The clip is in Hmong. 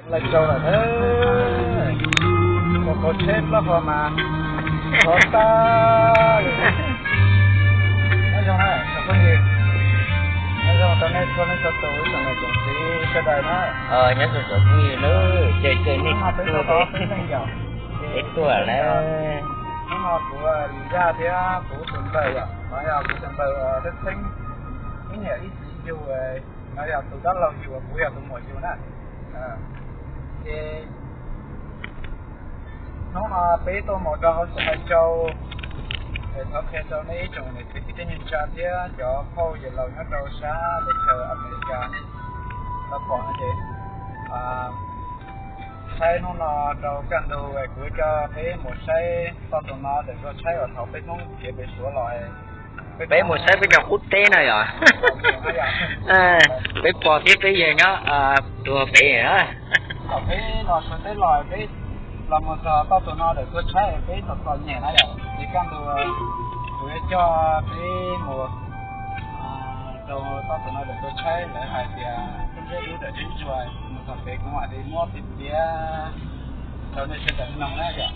Lawv tsaus lawm na, ua qhov tsheb plaub hau mas qhov tag. Nyob zoo na tsoom phooj ywg, nyob zoo rau nej txhua leej txhua tus, ib tsoom niam tsoom txiv sawv daws na. Nyob zoo tsoom phooj ywg na, caw caw nej tuaj, peb tuaj na. Hnub no kuv Lis Yaj thiab kuv tus npawg yom, no yog kuv tus npawg Txheeb Txheeb, ib niam ib txiv yug, no yog tus dab laug yug, kuv yog tus muam yug na. Ces hnub no peb tuaj mus rau hauv xeev Mai Tsau, es thov qhia rau nej ib tsoom niam txiv kwv tij neej tsa thiab cov phauj yawg laus nyob rau sab teb chaws Amelikas nej tau pom no ces, saib hnub no rau kaj ntug kuv coj peb mus saib toj tus no ntawm txoj tshaib uas thaum peb Hmoob khiav pem Suav los, peb mus saib peb cov qub teb na yom. Peb pog thiab peb yawg nyob tuag pem na. Thaum peb los Suav teb los, peb los mus txog toj tus no ntawm txoj tshaib peb txom txom nyem na yom, ces kaj ntug kuv yuav coj peb mus rau toj tus no ntawm txoj tshaib, lawv hais tias tub ntsej lub ntawm tub ntsuag, mus txog pem kuv mam li muab piav piav rau nej sawv daws mloog na yom.